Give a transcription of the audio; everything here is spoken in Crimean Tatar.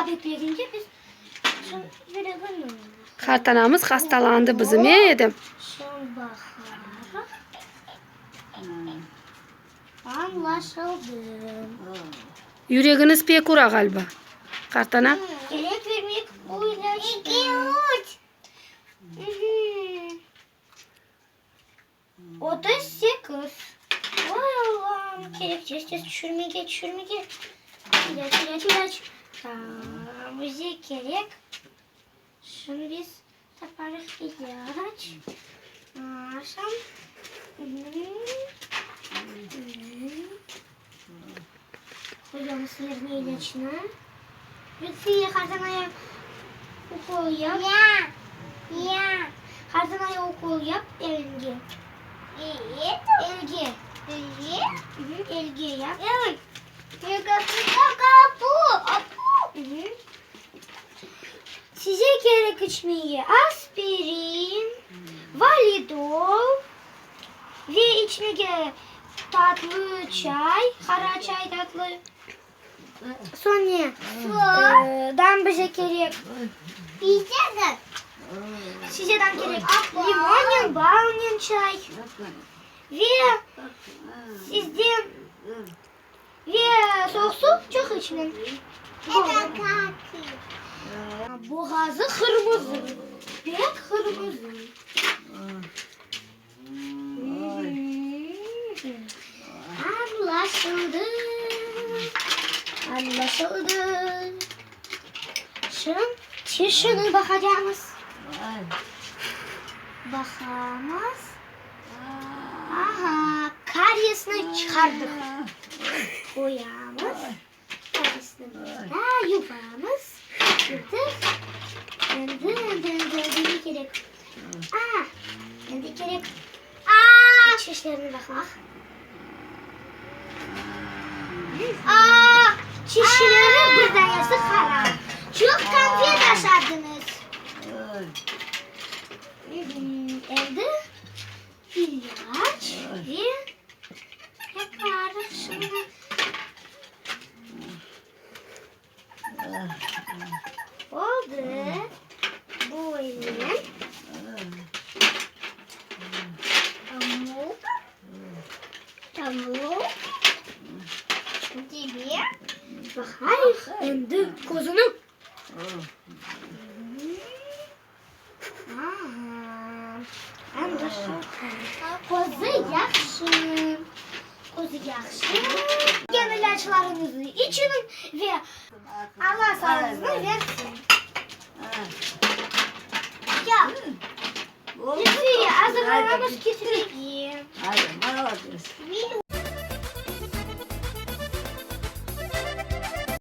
Kebap ekmeginde biz yüregini. Qartanamız hastalandı bizim, e, Edem? Şun baqarıq. Añlaşıldı. Yüregiñiz pek ura, ğaliba, qartana. Kerek vermek bu ilâcnı. 38. Vay Allam, kerek tez-tez tüşürmege, tüşürmege. İlâc, ilâc, ilâc. Tamam, bize kerek. Şunı biz taparıq ilâc. Aşam. Qoyamız yerine ilâcnı. Lütfiye, qartanaya ukol yap. Qartanaya ukol yap elinge. Elge. Elge yap. Size kerek içmege aspirin, validol ve içmege tatlı çay, qara çay tatlı. Soñ ne? Dam bize kerek. Size dam kerek limonnen, balnen çay. Ve sizden ve soğuq suv çoq içmeñ. Boğazı qırmızı, pek qırmızı. Añlaşıldı, añlaşıldı. Şimdi tişini baqacağımız. Baqamız. Aha, karyesni çıqardıq. Qoyamız. Karyesni mında yuvamız. Yuvdıq. Endi, endi, endi, endi ne kerek? A, endi kerek çişlerni baqmaq. A, çişleri bir danesi haram. Çoq konfet aşadıñız. Endi ilâc ve yaparıq şimdi. Oldı. Böyle. Baqayıq endi közüni. Közü yahşı, közü yahşı. Bergen ilâclarıñıznı içiñ ve Alla sağlığıñıznı versin. Lütfiye, azırlanamız ketmege.